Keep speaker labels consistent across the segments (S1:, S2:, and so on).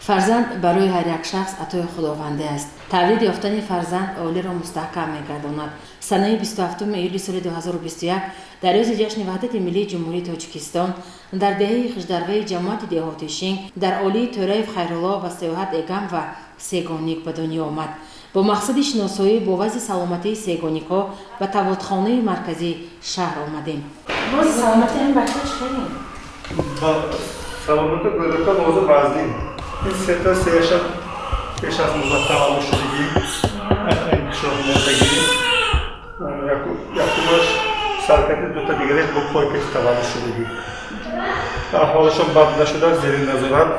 S1: Фарзанд барои ҳар як шахс атои худовандӣ аст. Тавлид ёфтани фарзанд оиларо мустаҳкам мегардонад. Санаи 27 июли соли 2021, дар рӯзи ҷашни Ваҳдати миллии Ҷумҳурии Тоҷикистон, дар деҳаи Хиждарваи ҷамоати деҳоти Шинг дар оилаи Тӯраев Хайрулло ва Сеёҳат Эгамова сегоник ба дунё омад. Бо мақсади шиносоӣ бо вазъи саломатии сегоникҳо ба таводхонаи марказии шаҳр омадем. Боз саломатии ҳамин бачаҳо чӣ хеле?
S2: Саломати кӯдака ҳозир вазнин. Ин сета сеяша пеш аз муддат таваллуд шудагӣ, инкишоф мондагӣ. Якумаш саркати, дута дигараш бо пой пеш таваллуд шудагӣ. Аҳволашон бад нашуда, зери назорат,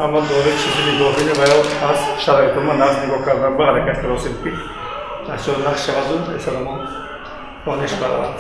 S2: аммо дори чизи нигоҳбини ва ё аз шароитома нағз нигоҳ кардан ба ҳаракат каросем, ки бачаҳо нағз шаваду эсаламон дониш баравад.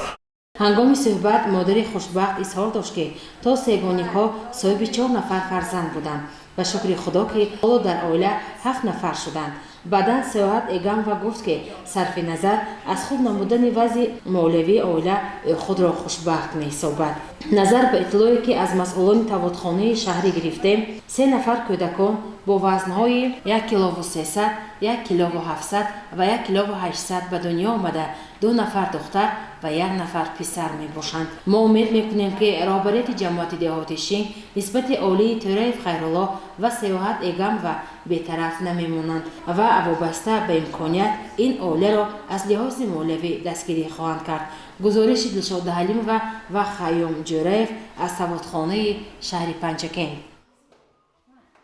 S1: Ҳангоми суҳбат модари хушбахт изҳор дошт, ки то сегоникҳо соҳиби чор нафар фарзанд буданд. Ба шукри Худо, ки ҳоло дар оила ҳафт нафар шуданд. Баъдан Сеёҳат Эгамова гуфт, ки сарфи назар аз хуб намудани вазъи молиявии оила, ӯ худро хушбахт меҳисобад. Назар ба иттилое, ки аз масъулони таводхонаи шаҳрӣ гирифтем, се нафар кӯдакон бо вазнҳои 1 килову 300, 1 килову 700 ва 1 килову 800 ба дунё омада, ду нафар духтар ва як нафар писар мебошанд. Мо умед мекунем, ки роҳбарияти ҷамоати деҳоти Шинг нисбати оилаи Тӯраев Хайрулло ва Сеёҳат Эгамова бетараф намемонанд ва вобаста ба имконият ин оиларо аз лиҳози молиявӣ дастгирӣ хоҳанд кард. Гузориши Дилшода Ҳалимова ва Хайём Ҷӯраев аз саводхонаи шаҳри Панҷакент.